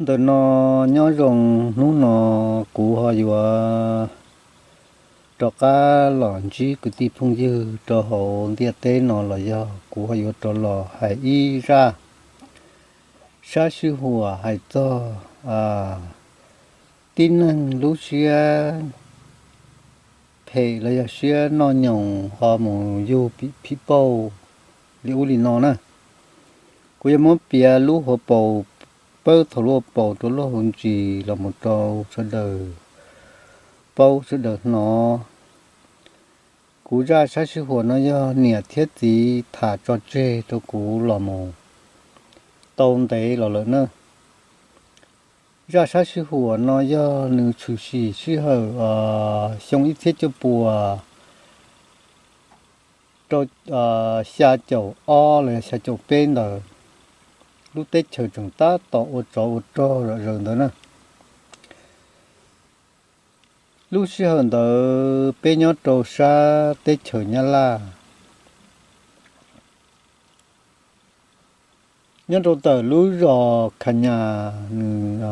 Ntawm no nyob zoo, hnub no kuv ho yuav rov qab los ntsib kwv tij phooj ywg rau hauv ntiaj teb no los yog kuv ho yuav rov los hais ib zaj sab sij huam hais txog tib neeg lub siab phem los yog siab noj nyoos ho mus yug phim pauj li ub li no na. Kuv yuav muab piav lub hauv paus, pawb thaum lub hauv paus rau lub hauv ntsis los mus rau sawv daws paub sawv daws hnov. Kuv zaj sab sij huam no yog niam thiab txiv tham tso tseg rau kuv los mus tau ntev los lawm na. Zaj sab sij huam no yog nws tshwm sim sij hawm xyoo ib txhiab cuaj puas rau xya caum ob los yog xya caum peb ntawd, lub teb chaws tseem tab tom ua tsov ua rog zom zaws ntawd na. Lub sij hawm ntawd peb nyob rau sab teb chaws Nyab Laj, nyob rau ntawm lub zos Khas Nyas, nws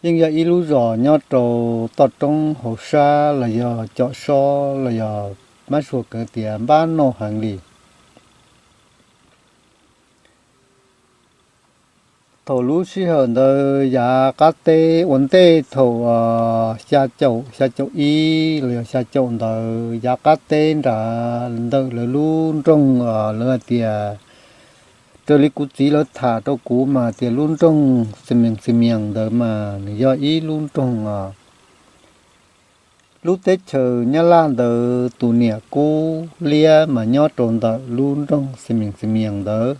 yeej yog ib lub zos nyob rau toj roob hauv sab los yog com sob los yog mab suav kawv tias npab noj heev li. Thaum lub sij hawm ntawd yav qab teb ua ntej thaum xya caum, xya caum ib los yog xya caum ntawd yav qab teb nrad ntawm lawv lub nroog, lawv hais tias, raws li kuv txiv lawv tham rau kuv mas tias lub nroog Xi Mees Xi Mees ntawd mas nws yog ib lub nroog os. Lub teb chaws Nyab Laj ntawd tus niam kub liab mas nyob rau ntawm lub nroog Xi Mees Xi Mees ntawd.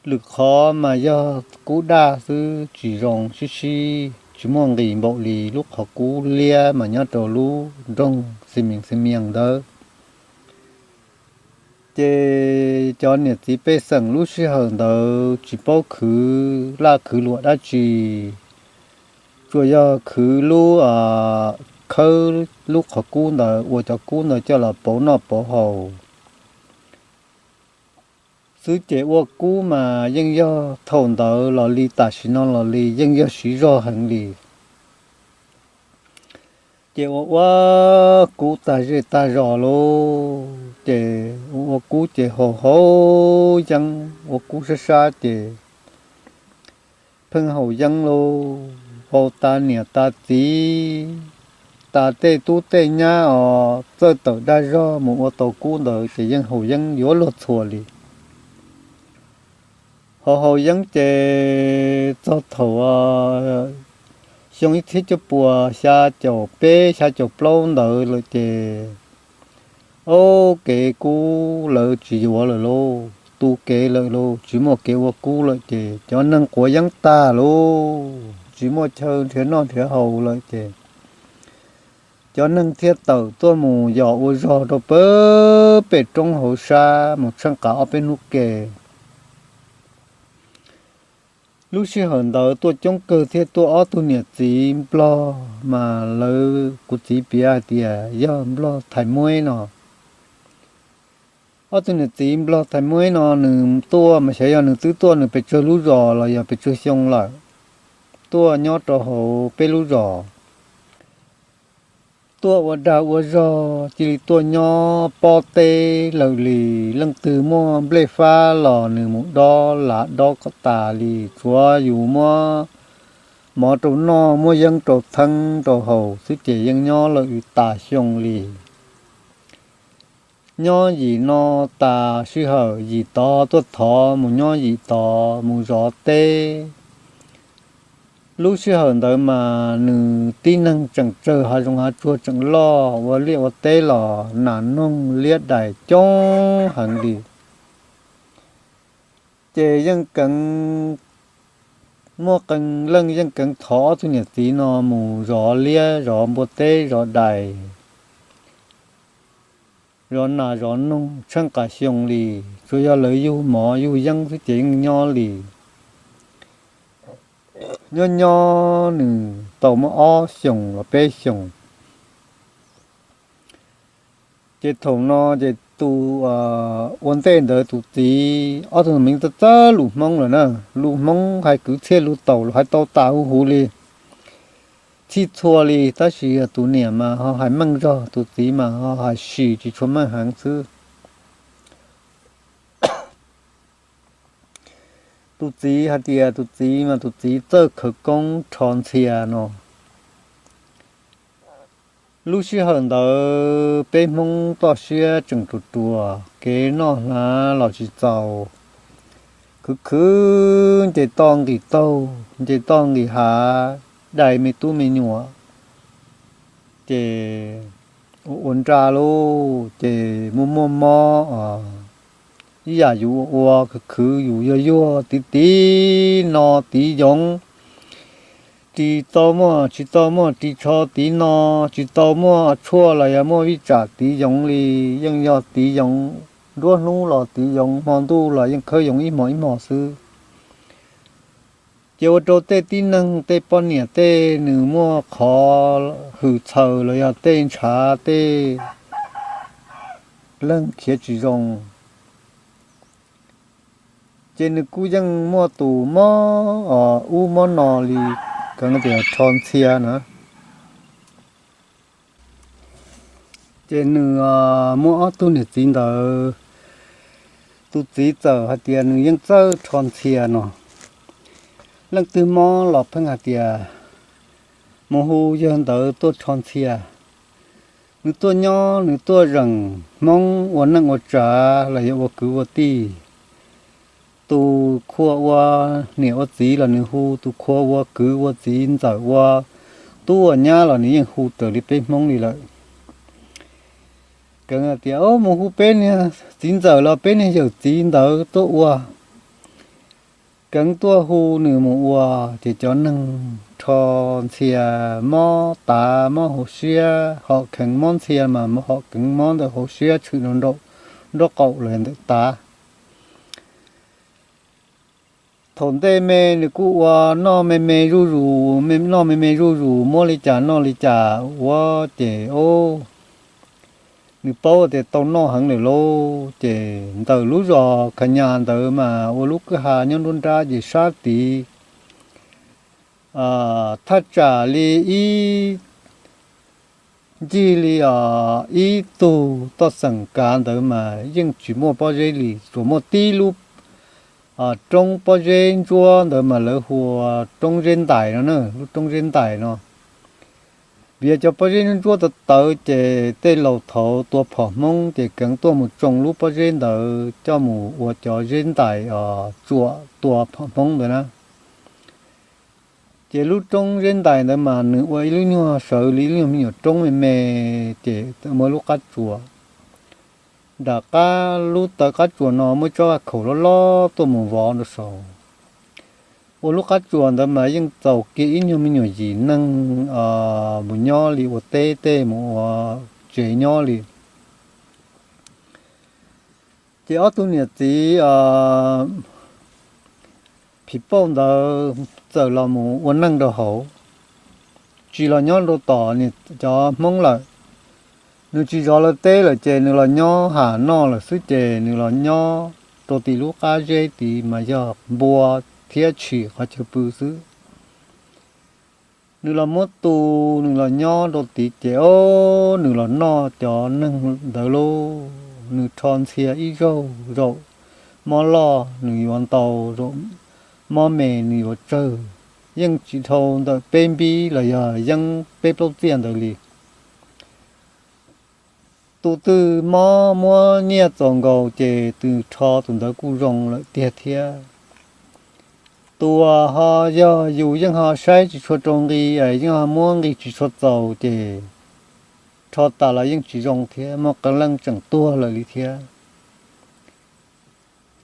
Lwm qhov mas yog kub daj xwb, tsis zoo sib sib, tsis muaj nqis npaum li. Lub qhov kub liab mas nyob rau lub nroog Xi Mees Xi Mees ntawd. Ces cov niam txiv pej xeem lub sij hawm ntawd tsis paub khwv laj khwv luam dab tsi, tsuas yog khwv lub, khawb lub qhov kub ntawd ua cov kub ntawd coj los pauv noj pauv haus xwb. Ces ua kub mas yeej yog thaum ntawd los li tam sim no los li yeej yog siv zog heev li. Ces ua ua kub tag zej tag zos lauj, ces ua ua kub ces haus haus yeeb, ua kub sab sab ces pheej haus yeeb lauj, haus tas niam tas txiv, tas tej tub tej nyab os, txawj tawm dag zog mus ua tau kub ntawd ces yeej haus yeeb yuav luag txhua li. Haus haus yeeb ces txog thaum xyoo ib txhiab cuaj puas xya caum peb xya caum plaub ntawd lawm ces, ob, kev kub lawv tsis yuav lawm lauj, tu kev lawm lauj, tsis muaj kev ua kub lawm ces cov neeg quav yeeb tag lauj, tsis muaj chaw nrhiav noj nrhiav haus lawm ces cov neeg thiaj tawm tuaj mus yos ua zog rau pem pem roob hauv sab mus tsheej qav ob peb hnub ke. Lub sij hawm ntawd tuaj coob kawg thiab, tuaj ob tug niam txiv nplog mas lawv, kuv txiv piav hais tias yog nplog Thais Mueb no. Ob tug niam txiv nplog Thais Mueb no nws tuaj mas xyov yog nws twb tuaj nws pes tsawg lub zos los yog pes tsawg xyoo lawm, tuaj nyob rau hauv peb lub zos. Tuaj ua dag ua zog cia li tuaj nyob pob teb lawm li. Leej twg muaj nplej fab los nws mus dob lav dob kom tas li, tsuav yus muab mov rau noj muab yeeb rau theeb rau haus xwb ces yeej nyob lawm tas xyoo li. Nyob yim no tas sij hawm yim tod tuaj thov mus nyob yim tod mus zov teb. Lub sij hawm ntawd mas nws tib neeg tseem tsawg, hav zoov hav tsuag tseem loj, ua liaj ua teb los nas noog liab dais coob heev li. Ces yeej keev, muaj qee leej yeej keev thov ob tug niam txiv no mus zov liab zov npua teb zov dais, zov nas zov noog tsheej qav xyoo li. Tsuas yog lawv yug mov yug yeeb xwb ces yeej nyob li. Nyob nyob nws tau muaj ob xyoos los peb xyoos, Ces thaum no ces tus ua ntej ntawd tus txiv, ob tug me txawj txawj lus Hmoob lawm na, lus Hmoob hais kwv txhiaj lus taus los hais tau tas huv huv li, txhij txhua li, tab sis tus niam mas ho hais meej zog, tus txiv mas ho hais sim tsis tshua meej heev xwb. Tus txiv hais tias tus txiv mas tus txiv txawj khawv koob rho ntxhia no. Lub sij hawm ntawd peb Hmoob toj siab tseem ruam ruam, kev noj hnav los tsis txaus, khwv khwv nce toj nqis taug, nce toj nqis hav, dai me tub me nyuam, ces ua ua nra lauj, ces muaj muaj mob os. Ib yam yus ua ua khwv khwv yus yuag yuag tiv tiv no tiv yoov, ris tau muaj tsis tau muaj ris tsho tiv no, tsis tau muaj tshuaj los yog muaj vij tsam tiv yoov li, yeej yog tiv yoov, nruab hnub los tiv yoov, hmo ntuj los yeej khawb yoov ib hmo ib hmo xwb. Ces ua rau tej tib neeg tej poj niam tej nws muaj qhov hwm txhaws los yog tej ntshav tej leeg khiav tsis zoo, ces nws kuj yeej muaj tus mob ub mob no li, kheev tias rho ntxhia na. Ces nws muaj ob tug niam txiv ntawd, tus txiv txawm hais tias nws yeej txawj rho ntxhia no. Leej twg mob los pheej hais tias mus hu yawg ntawd tuaj rho ntxhia. Nws tuaj nyob, nws tuaj zeem Hmoob ua neej ua tsav los yog ua kwv ua tij. Tus khua ua niam ua txiv los nws hu, tus khua ua kwv ua txiv, ntxawm ua tub ua nyab los nws yeej hu raws li peb Hmoob li lawm. Kheev tias mus hu peb niag txiv ntxawm los peb niag yawm txiv ntawd tuaj ua. Kheev tuaj hu nws mus ua, ces cov neeg rho ntxhia mob tav mob hauv siab, hom kheev mob ntxhia mas hom kheev mob ntawm hauv siab tshwm rau nraum nraub qaum los ntawm tav. Thaum ntej me nws kuj ua noj me me zuj zus, noj me me zuj zus, muab li cas noj li cas ua, ces nws paub tias tau noj heev lawm lauj. Ces ntawm lub zos Khas Nyas ntawd mas ua lub kwj ha nyob nruab nrab ces sab tid, thaj tsam li ib ncig li ib tug toj xeem kav ntawd mas yeej tsis muaj pob zeb li, tsuas muaj tib lub roob pob zeb ntsuab ntawd mas lawv hu ua roob zeb ntais no na, lub roob zeb ntais no. Vim cov pob zeb ntsuab ntsuab tawv tawv ces tej laus thaud tua phom Hmoob ces kheev tuaj mus tsoo lub pob zeb ntawd coj mus ua cov zeb ntais tsuam tua phom Hmoob ntawd na. Ces lub roob zeb ntais ntawd mas nws ua ib lub nyuag sawv li ib lub nyuag me nyuam roob me me, ces muaj lub qab tsuas. Nram qab lub taw qab tsuas no muaj tsob vaj khaum loj loj tuaj mus vov rau saud. Ua lub qab tsuas ntawd mas yeej txaus kiag ib nyuag me nyuam yim neeg mus nyob li, ua teb tej mus ua tsev nyob li. Ces ob tug niam txiv phim pauj ntawd txawm los mus ua neej rau hauv, tsis los nyob rau tom cov Hmoob lawm. Nws tsis zov lawv teb lawm ces nws los nyob ham noj lawm xwb, ces nws los nyob rau tim lub qab zeb tid mas yog npua thiab tshis qhov chaw pw xwb. Nws los muab tu, nws los nyob rau tid ces o, nws los noj cov neeg ntawd lauj. Nws rho ntxhia ib zaug, zaum mob loj nws yuav ntau, zaum mob me nws yuav tsawg, yeej tsis dhau ntawm peb npib los yog yeeb peb plaub txiaj ntawd li. Tus twg mob muab nyiaj txaus nkaus ces tus rho tus ntawd kuj zoo lawm tiag thiab. Tus uas ho yog yus yeej ho saib tsis tshua rau nqi, yeej ho muab nqi tsis tshua txaus ces rho tas los yeej tsis zoo thiab, muaj qee leej tseem tuag lawm li thiab.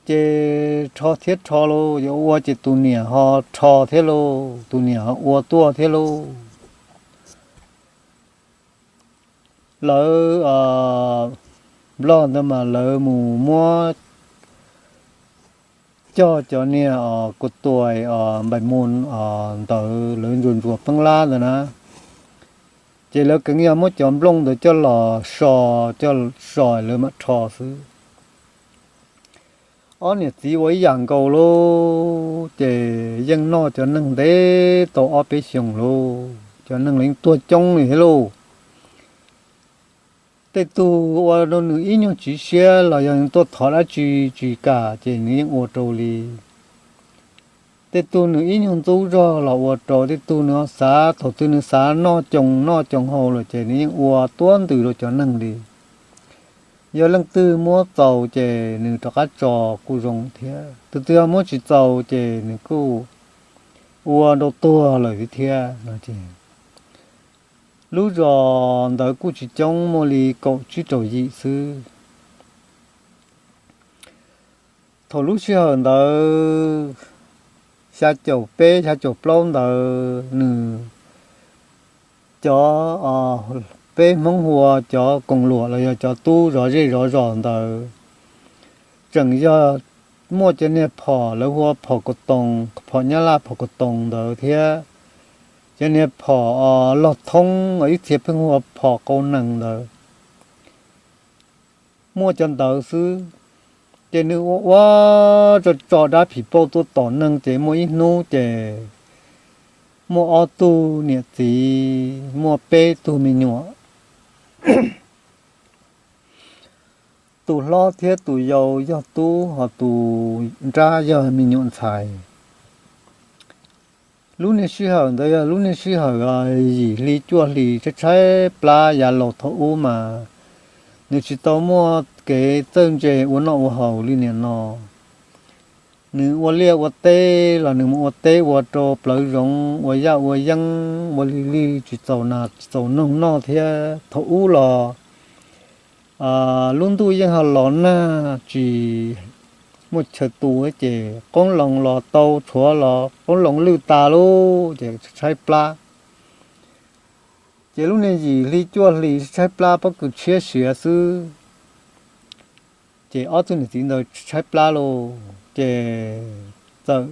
Ces rho thiab rho lauj, yuav ua ces tus niam ho rho thiab lauj, tus niam ho ua tuaj thiab lauj. Lawv, Nplog ntawd mas lawv mus muab cog cov niag kua tuais npaim mus ntawd lawv ntsuas ntsuas peeb lab ntawd na. Ces lawv kheev yog muab cov nplooj ntawd coj los so, coj so lawv mam rho xwb. Ob niam txiv ua ib yam nkaus lauj, ces yeej noj cov neeg ntev tau ob peb xyoos lauj, cov neeg los yeej tuag coob li thiab lauj. Tej tug ua rau nws ib nyuag tsiv siab los yog nws tuaj thov dab tsi tsis kam ces nws yeej ua rau li. Tej tug nws ib nyuag ntxub zog los ua rau, tej tug nws xav thaum twg nws xav noj coo noj coo haus lawm ces nws yeej ua tuab ntws rau cov neeg li. Yog leej twg muab txaus ces nws rov qab tso kuj zoo thiab, tus twg ho muab tsis txaus ces nws kuj ua rau tuag lawm thiab no ces. Lub zos ntawd kuj tsis coob, muaj li kaum tsib rau yim xwb. Thaum lub sij hawm ntawd, xya caum peb xya caum plaub ntawd nws cov, peb Hmoob hu ua cov koom luam los yog cov tub zov zej zov zos ntawd, tseem yog muaj cov niag phom lawv hu ua phom kaus toos, phom nyab laj phom kaus toos ntawd thiab cov niag phom log thoob, ib txhia pheej hu ua phom qau nees ntawd. Muaj cov ntawd xwb, ces nws ua ua tso tso dab phim pauj tuaj tom neeg ces muaj ib hnub ces muaj ob tug niam txiv muaj peb tug me nyuam. Tus hlob thiab tus yau yog tub, ho tus nrab yog me nyuam ntxhais. Lub niag sij hawm ntawd yog lub niag sij hawm yim hli cuaj hli tshaib tshaib plab, yav laus thaum ub mas nws tsis tau muaj kev txawj ntse ua noj ua haus li nim no. Nws ua liaj ua teb los nws mus ua teb ua rau plawv zoov, ua yaj ua yeeb, ua lig lig tsis txaus nas tsis txaus noog noj thiab. Thaum ub los lub ntuj yeej ho los nag, tsis muaj chaw tu ces qoob loo los tau, tshuav los qoob loo lwj tas lauj, ces tshaib plab. Ces lub niag yim hli cuaj hlis tshaib plab pob kws tshiab siav xwb, ces ob tug niam txiv ntawd tshaib plab lauj, ces txawm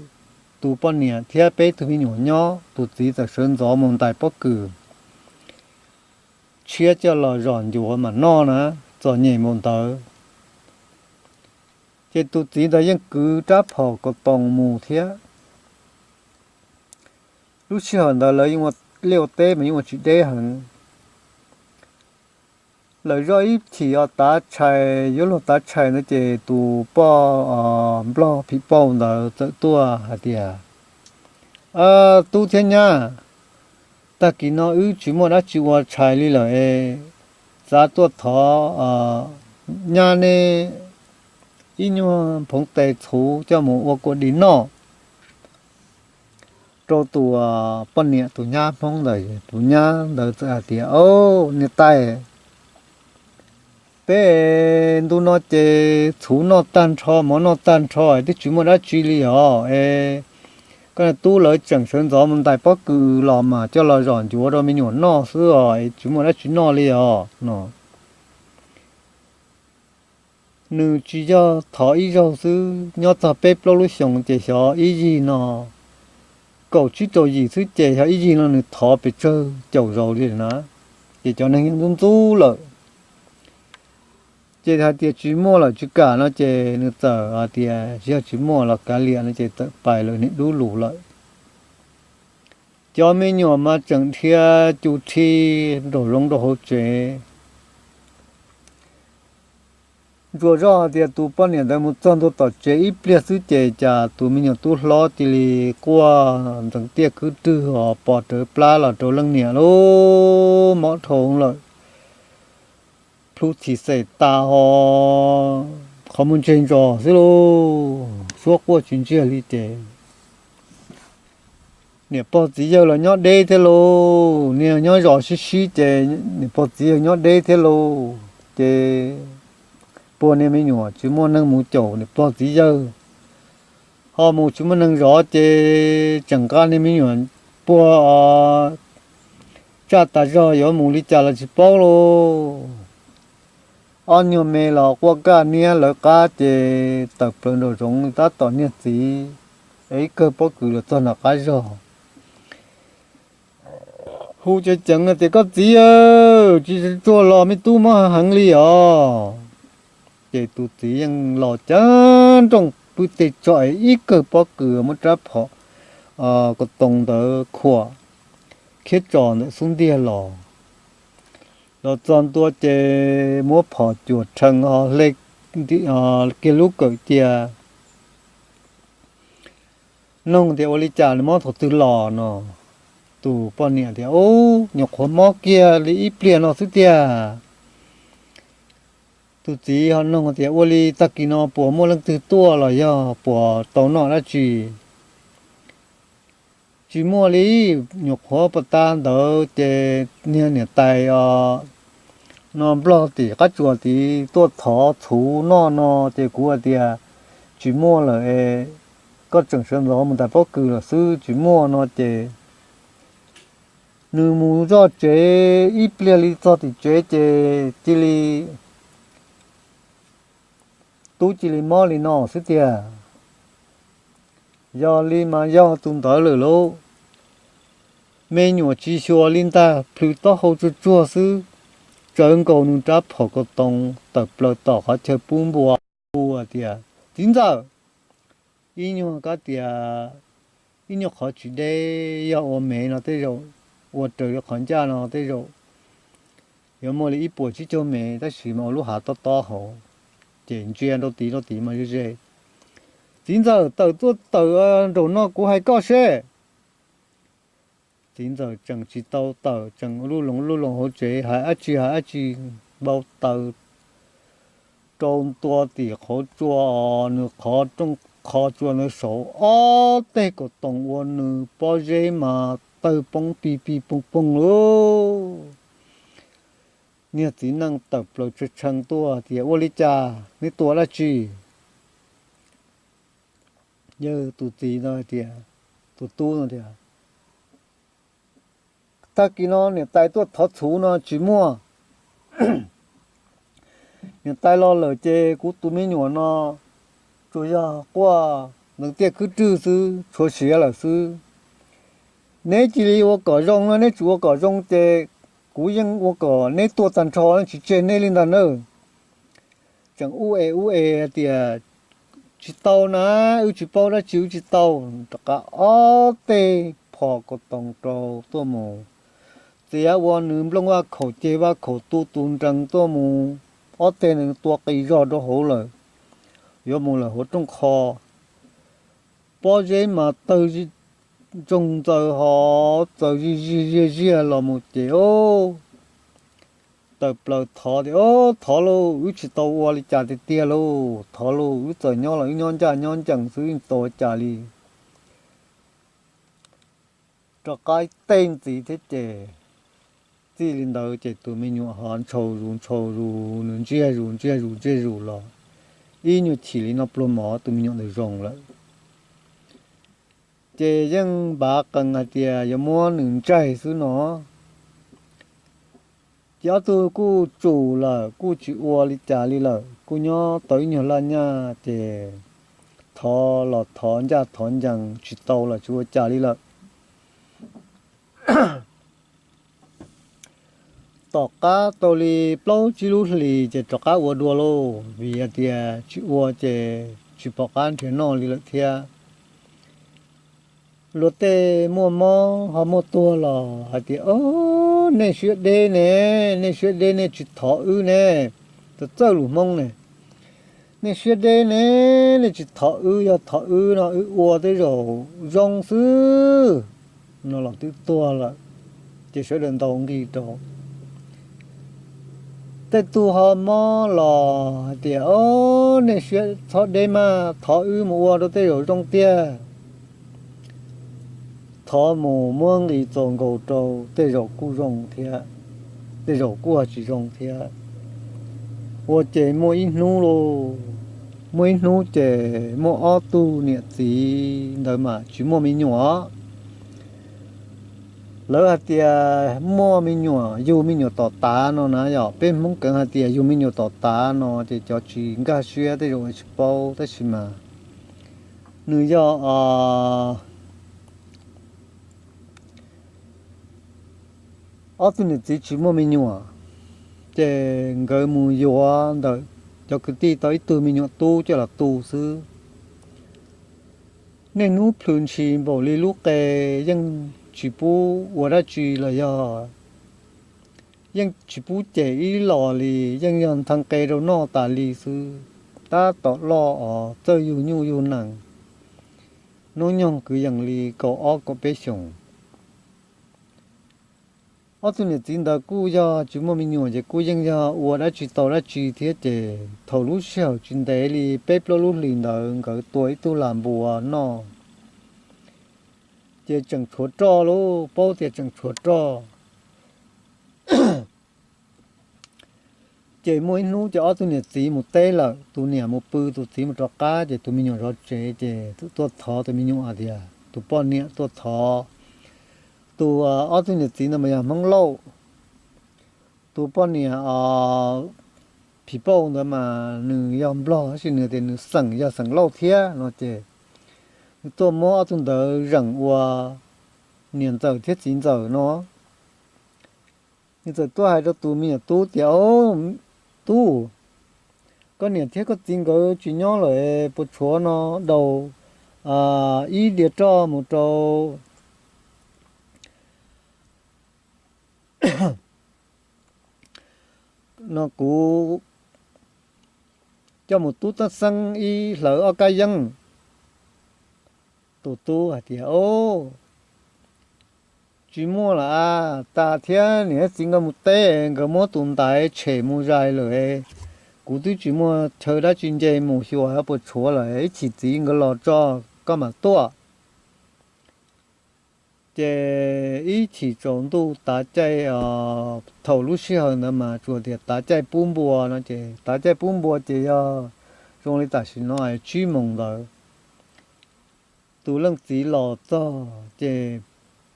tus poj niam thiab peb tug me nyuam nyob, tus txiv txawm sawv ntxov mus ntais pob kws tshiab coj los zom ncuav mam noj na, txom nyem npaum ntawd. Ces tus txiv ntawd yeej kwv rab phom kaus toos mus thiab. Lub sij hawm ntawd lawv yeej ua liaj ua teb mas yeej ua tsis deb heev. Lawv zoj ib chim os tav tshais, yuav luag tav tshais ntawd ces tus poj nplog phim pauj ntawd txawm tuaj hais tias, Tub thiab nyab, tag kis no wb tsis muaj dab tsi ua tshais li lawm es xav tuaj thov nyab neb ib nyuag phoov tes txhuv coj mus ua kua dis noj. Rau tus poj niam tus nyab Hmoob ntawd, tus nyab ntawd txawm hais tias, Au, niam tais, peb ntu no ces txhuv noj tag nrho, mov noj tag nrho es twb tsis muaj dab tsi li os es koj niag tub lawv tseem sawv ntxov mus ntais pob kws los mas coj los zom ncuav rau me nyuam noj xwb os, tsis muaj dab tsi noj li os no. Nws tsis yog thov ib zaug xwb, nyob txog peb plaub lub xyoos ces xyov ib yig no, kaum tsib rau yim xwb ces xyov ib yig no nws thov pes tsawg caum zaus li na, ces cov neeg yeej ntxub ntxub lawm. Ces hais tias tsis muaj lawm tsis kam no ces nws txawm hais tias tsis yog tsis muaj los kav liam no ces txawm pais lawm niam dub lus lawm. Cov me nyuam mas tseem dhia cu rhi nraum zoov rau hauv tsev. Ntsuas zoj hais tias tus poj niam ntawd mus txog ntua tom tsev ib pliag xwb ces cas tus me nyuam tub hlob cia li quaj ntxeev tiaj khwb rwg os, pos rawv plab los rau leej niam lauj, mob dhau lawm. Plhu txhim xes tas ho qhov muag ntseg ntsos xwb lauj, suab quaj tsis ntsiag li ces niam pog txiv yawg los nyob deb thiab lauj, niag nyob zos sib sib ces niam pog txiv yawg nyob deb thiab lauj, ces puag niag me nyuam tsis muaj neeg mus caum niam pog txiv yawg, ho mus tsis muaj neeg zov ces tseem nqa niag me nyuam puag tsaj tas zog yuav mus li cas los tsis paub lauj. Ob nyuag me los quaj kaj niab lawv qab ces tawm plaws nraum zoov tab tom niag txiv, es ib kawg pob kws los txog nram qab zog. hu ceev ceev tias, koj txiv, tsis tsuag los me tub mob heev li os. Ces tus txiv yeej los cav nrooj pw tes tso es ib kawm pob kws muab rab phom ko toos ntawd khuam khiab tso ntawm xub ntiag los. Los txog ntua ces muab phom cuam rhees ho hle kiag lub kawm cia. Noog tias, ua li cas nws mob thaum twg los no? Tus poj niam tias, ub, nyuam qhuav mob kiag li ib pliag no xwb tiag. Tus txiv ho noog tias, ua li tag kis no puas muaj leej twg tuaj los yog puas tau noj dab tsi? Tsis muaj li, nyuam qhuav pas tas ntawd ces niag niam tais os, no nplog tim qab tsuas tid tuaj thov txhuv noj no ces kuv hais tias, tsis muaj lawm es, koj tseem sawv ntxov mus ntais pob kws lawm xwb, tsis muaj no ces nws mus zoj tsev ib pliag li txog tim tsev ces cia li, tub cia li mob li no xwb tiag. Yog li mas yog tus ntawd lawm lauj. Me nyuam tsis xyuas li ntag, plhws taub hau tsuag tsuag xwb, tsawv nkaus nws rab phom ko toos tawm plaws tom qhov chaw pub npua. Hu tias, txiv ntxawm, ib nyuag kab tias, ib nyuag qhov tsis deb, yog ua mev no tej zaum ua raws li qhov ncaj no tej zaum yuav muaj li ib puas tsib caug mev, tab sis mas ua lub hav tob tob hauv, ces ntsia rau tid rau tid mas ze ze. Txiv ntxawm, tawm tuaj tawm nraum no kuv hais koj seb. Txiv ntxawm tseem tsis tau tawm, tseem lub loo lub loo hauv tsev hais dab tsi hais dab tsi, npau taws rau ntua tim qhov tsua, nws qhov rooj qho tsua ntawd saud ob teg kaum toom ua nws pob zeb mas tawg poob pig pig poog poog lauj. Niag txiv neej tawm plaws tshee tshee tuaj tias, ua li cas neb tua dab tsi? Yawg tus txiv no tias, tus tub no tias, tag kis no niam tais tuaj thov txhuv no tsis muaj. Niam tais los lawm ces kuv tus me nyuam no tsuas yog quaj ntxeev tiaj khwb rwg xwb, tshuav siav lawm xwb. Neb cia li ua kom zoo no, neb tsis ua kom zoo ces kuv yeej ua kom neb tuaj tag nrho, tsis tseg neb li ntag nawb. Tseem ub es ub es tias, tsis tau na, wb tsis paub dab tsi, wb tsis tau. Rov qab ob teg phom kaus toos rau tuaj mus, txiav ua nws nplooj vaj khaum ceg vaj khaum tu tus nrees tuaj mus, ob teg nws tua qis zog rau hauv lawm, yuav mus lawm hauv rooj qho. Pob zeb mas tawg ntsoog ntxaws ho txaws zij zij ziag ziag los mus ces tawm plaws thov tias, thov lauj, wb tsis tau ua li cas tiag tiag lauj, thov lauj, wb txawm nyob los wb nyob ncaj nyob ncees xwb, tau ua cas li. Rov qab tej ntxiv thiab ces txij li ntawd ces tus me nyuam ho ntshaus zus ntshaus zus, nws ntsiag zus ntsiag zus ntsiag zus los ib nyuag chim li no pluag mov tus me nyuam ntawd zoo lawm. Ces yeej npav qees hais tias yuav muab nws ntsaig xwb no. Ces ob tug kuj tsum lawm, kuj tsis ua li cas li lawm, kuj nyob tau ib nyuag laj nyaj ces thov los thov ncaj thov ncees tsis tau los tsis ua cas li lawm. Tom qab tau li plaub tsib lub hlis ces rov qab ua dua lauj, vim hais tias tsis ua ces tsis pom qab nrhiav noj li lawm thiab. Luag tej muaj mob ho muaj tuag los hais tias, o, nej siab deb ne, nej siab deb nej tsis thov wb ne, txawj txawj lus Hmoob ne. Nej siab deb ne, nej tsis thov wb, yog thov wb no wb ua tej zaum zoo xwb no los twb tuag lawm, ces sawv daws ntaus nqi rau. Tej tug ho mob los hais tias, o, nej siab txhob deb mas, thov wb mus ua rau tej zaum zoo tiag. Thov mus muab nqi txaus nkaus rau tej zaum kuj zoo thiab, tej zaum kuj ho tsis zoo thiab. Ua ces muaj ib hnub lauj, muaj ib hnub ces muaj ob tug niam txiv ntawd mas tsis muaj me nyuam. Lawv hais tias muaj me nyuam, yug me nyuam tom tav no na, yog peb Hmoob keev hais tias yug me nyuam tom tav no ces cov tsis nkag siab tej zaum tsis paub, tab sis mas nws yog, o, Ob tug niam txiv tsis muaj me nyuam, ces nkawd mus yuav ntawm cov kwv tij tau ib tug me nyuam tub coj los tu xwb. Niaj hnub plhws ntshis npaum li lub qe, yeej tsis pub ua dab tsi los yog yeej tsis pub cem ib los li, yeej yog nthe qe rau noj tas li xwb. Tab tom loj os, txawj yug nyuj yug nees, hnub nyoog kwv yees li kaum ob kaum peb xyoos. Ob tug niam txiv ntawd kuj yog tsis muaj me nyuam ces kuj yeej yog ua dab tsi tau dab tsi thiab, ces thaum lub sij hawm tsis ntev li peb plaub lub hlis ntawd nkawd tua ib tug lag npua noj, ces tseem tshuav roj lauj, paub tias tseem tshuav roj. Ces muaj ib hnub ces ob tug niam txiv mus teb lawm, tus niam mus pw, tus txiv mus rov qab, ces tus me nyuam zov tsev, ces tuaj thov tus me nyuam hais tias, tus poj niam tuaj thov tus, ob tug niam txiv ntawd mas yog Hmoob Lauj. Tus poj niam phim pauj ntawd mas nws yog Nplog, tab sis nws tias nws xeem yog xeem Lauj thiab no ces nws tuaj muab ob tug ntawd zeem ua niam ntxawm thiab txiv ntxawm no. Nws txawm tuaj hais rau tus me nyuam tub tias, Tub, koj niam thiab koj txiv nkawd tsis nyob lawm, puas tshuav no daus ib diav roj mus rau no kuv coj mus tub tab xeeb ib hlawv ob kab yeeb. Tus tub hais tias, Tsis muaj lawm a, tas thiab niam thiab txiv nkawd mus teb, nkawd muab tus ntaiv tshem mus zais lawm. Kuv twb tsis muaj chaw dab tsi nce mus xyuas puas tshuav lawm, ib chim txiv nkawd los tso koj mam tuaj. Ces ib chim tsaus ntuj tav caij, thaum lub sij hawm ntawd mas tsuas tias tav caij pub npua no ces tav caij pub npua ces yog zoo li tam sim no tsib moos ntawd. Tus leej txiv los txog ces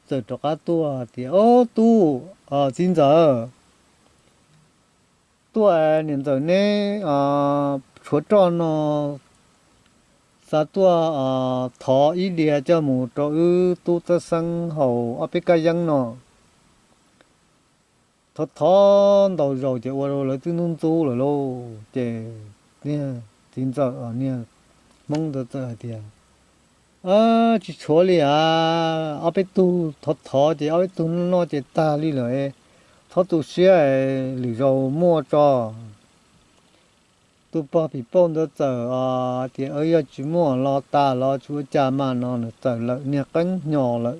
txawm rov qab tuaj tias, Ob tub, txiv ntxawm, tuaj, niam ntxawm neb tshuav roj no, xav tuaj thov ib diav coj mus rau wb tub tab xeeb haus ob peb kab yeeb no. Thov thov ntau zaus ces ua rau lawv twb ntub ntxub lawm lauj. Ces niag txiv ntxawm, niag Hmoob ntawd txawm hais tias, Tsis tshuav li a, ob peb tug thov thov ces ob peb tug noj noj ces tag li lawm, txhob tu siab, lwm zaus muaj tso. Tus pog phim pauj ntawd txawm tias, Yog tsis muaj los tas los tsis ua cas mas no, nws txawm lawm niag qeeb hnyo lawm.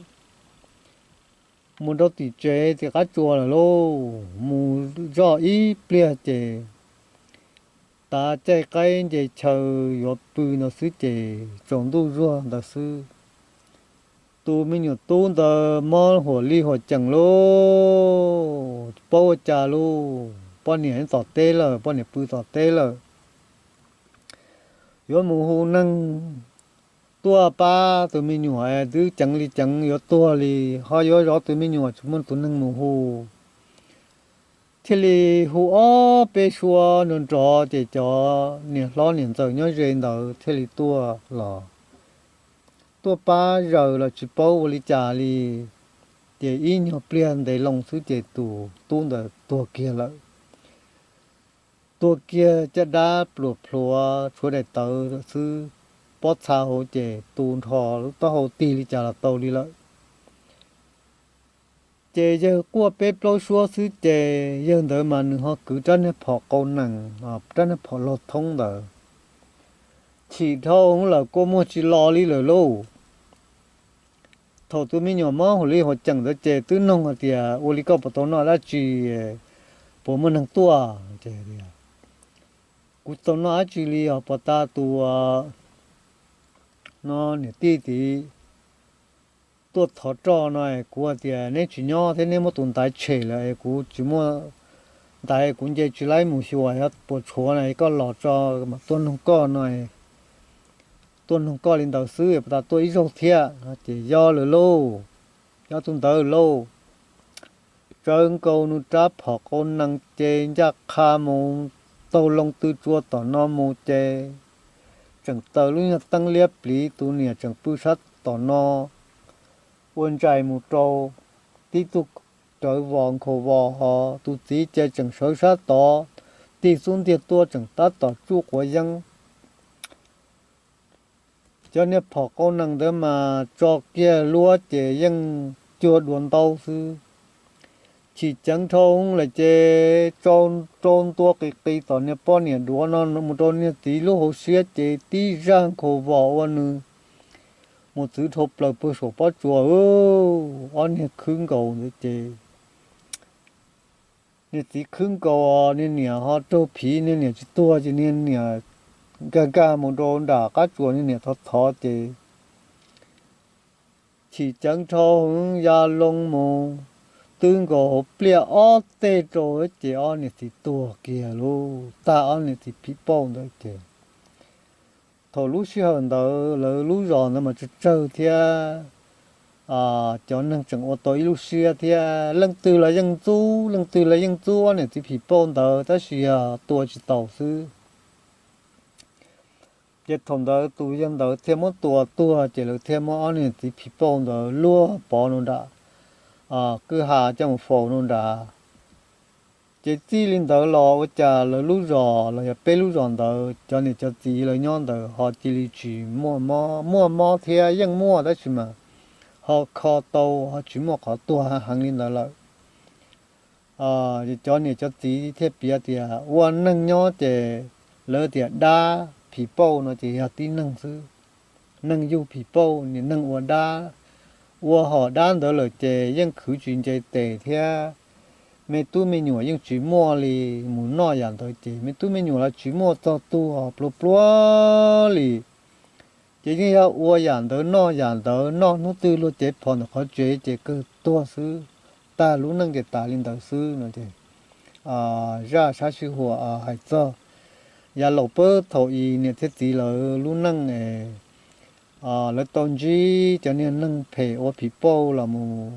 Mus rau tim tsev tim qab tsua lawm lauj, mus zoj ib pliag ces tav caij qaib nce chaw yuav pw ntawd xwb ces tsaus ntuj zuag ntawd xwb. Tus me nyuam tub ntawd mob huam lij huam ceem lauj, paub ua cas lauj, poj niam tom teb lawm, poj niam pw tom teb lawm. Yuav mus hu neeg tuaj pab tus me nyuam, twb ceev li ceev yuav tuag li, ho yuav zov tus me nyuam tsis muaj tus neeg mus hu. Thiaj li hu ob peb suab nrov nrov ces cov niam hlob niam ntxawm nyob ze ntawd thiaj li tuaj los, tuaj pab zaws los tsis paub ua li cas li. Ces ib nyuag pliag ntev loo xwb ces tus tub ntawd tuag kiag lawm. Tuag kiag caj dab pluas plhuav tshuav daim tawv xwb, pob txha hauv ces tu nrho lub taub hau tig li cas los tau li lawm. Ces yawg quaj peb plaub suab xwb ces yawg ntawd mas nws ho kwv rab niag phom qau nees, rab niag phom laug thoob ntawd, chim dhau lawm kua muag tsis los li lawm lauj. Thaum tus me nyuam mob huam lij huam ceem ntawd ces twb noog hais tias, Ua li koj puas tau noj dab tsi, puas muaj neeg tuaj? Kuv tsis tau noj dab tsi li os, puas tas tus no niam tij tid tuaj thov roj no, kuv hais tias neb tsis nyob thiab neb muab tus ntaiv tshem lawm, kuv tsis muaj ntaiv, kuv nce tsis laib mus xyuas puas tshuav na, koj los tso mam tuaj noog koj no, tuaj noog koj li ntawd xwb, puas tas tuaj ib zaug thiab? Ces yog lawm lauj, yog tus ntawd lauj. Tsawv nkaus nws rab phom qau nees ces ncaj qha mus taug loo tw tsua tom no mus ces tseem taws lub nyuag teeb liab pliv, tus niam tseem pw sab tom no ua ntsais mus rau tib tug rawv vos nkhaus vos hos tus txiv ces tseem sawv sab tod tig xub ntiag tuaj tseem tab tom tsuj quav yeeb. Cov niag phom qau nees ntawd mas tso kiag luab ces yeej cuag dua ntaub xwb. Chim ceev dhau lawm ces rau ntua qis qis tom niag poj niam duav no mus rau niag txiv lub hauv siab ces tib zaj nkhaus vos ua nws mus txwv dhau plaws puag saum pob tsuas. Ob niag khwb nkaus ntawd ces niag txiv khwb nkaus, niag niam ho raug phiv, niag niam tsis tuag ces niag niam nkag nkag mus rau nram qab tsuas, niag niam thov thov ces chim ceev dhau ya loo mus twb nkaus hauv pliaj ob teg rau ces ob niam txiv tuag kiag lauj, tag ob niam txiv phiv pauj ntawd ces. Thaum lub sij hawm ntawd lawv lub zos ntawd mas tsawg tsawg thiab, cov neeg tseem ua tau ib lub siab thiab, leej twg los yeej ntxub, leej twg los yeej ntxub ob niam txiv phiv pauj ntawd tab sis yog tua tsis taus xwb. Ces thaum ntawd tus yawg ntawd thiaj muab tua tuag ces lawv thiaj muab ob niam txiv phiv pauj ntawd luag pov rau nram kwj ha coj mus faus rau nrad. Ces txij li ntawd los ua cas lawv lub zos los yog peb lub zos ntawd cov niam cov txiv lawv nyob ntawd ho cia li tsis muaj mob, muaj mob thiab yeej muaj tab sis mas ho kho tau ho tsis muaj qhov tuag heev li ntawd lawm. Cov niam cov txiv thiaj piav tias ua neeg nyob ces lawv tias dab phim pauj no ces yog tib neeg xwb, neeg yug phim pauj, niag neeg ua dab, ua hom dab ntawd lawm ces yeej khwv tsis nce tes thiab, me tub me nyuam yeej tsis muaj li, mus noj yam ntawd ces me tub me nyuam los tsis muaj txog tug pluav pluav li. Ces yeej yog ua yam ntawd noj yam ntawd, noj hnub twg luag cev phom ntawm qhov tsev ces kawg tuag xwb, tag lub neej ces tas li ntawd xwb no ces zaj sab sij huam hais txog yav laus pab thaum i niam thiab txiv lawv lub neej es lawv tau ntsib cov niag neeg phem ua phim pauj los mus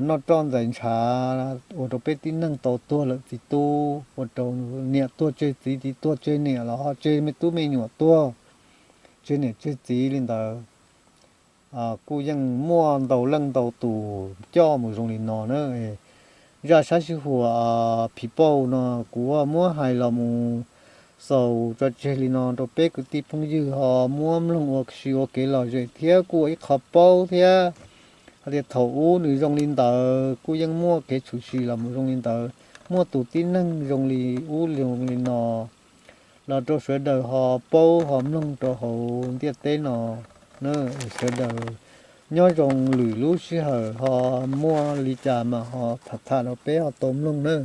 noj roj ntxais ntshav ua rau peb tib neeg tau tuag lawm txiv tub, ua rau niam tuag tseg txiv, txiv tuag tseg niam los ho tseg me tub me nyuam tuag tseg niam tseg txiv li ntawd. Kuj yeej muaj ntau leej ntau tus coj mus zoo li no na. Zaj sab sij huam phim pauj no kuv muab hais los mus xaus tso tseg li no rau peb kwv tij phooj ywg ho muab mloog ua si ua kev lom zem thiab kuj ua ib qho paub thiab hais tias thaum ub nws zoo li ntawd kuj yeej muaj kev tshwm sim los mus zoo li ntawd, muaj tus tib neeg zoo li ub zoo li no los rau sawv daws ho paub ho mloog rau hauv ntiaj teb no na. Sawv daws nyob zoo lwm lub sij hawm ho muaj li cas mas ho tham tham rau peb ho tau mloog na.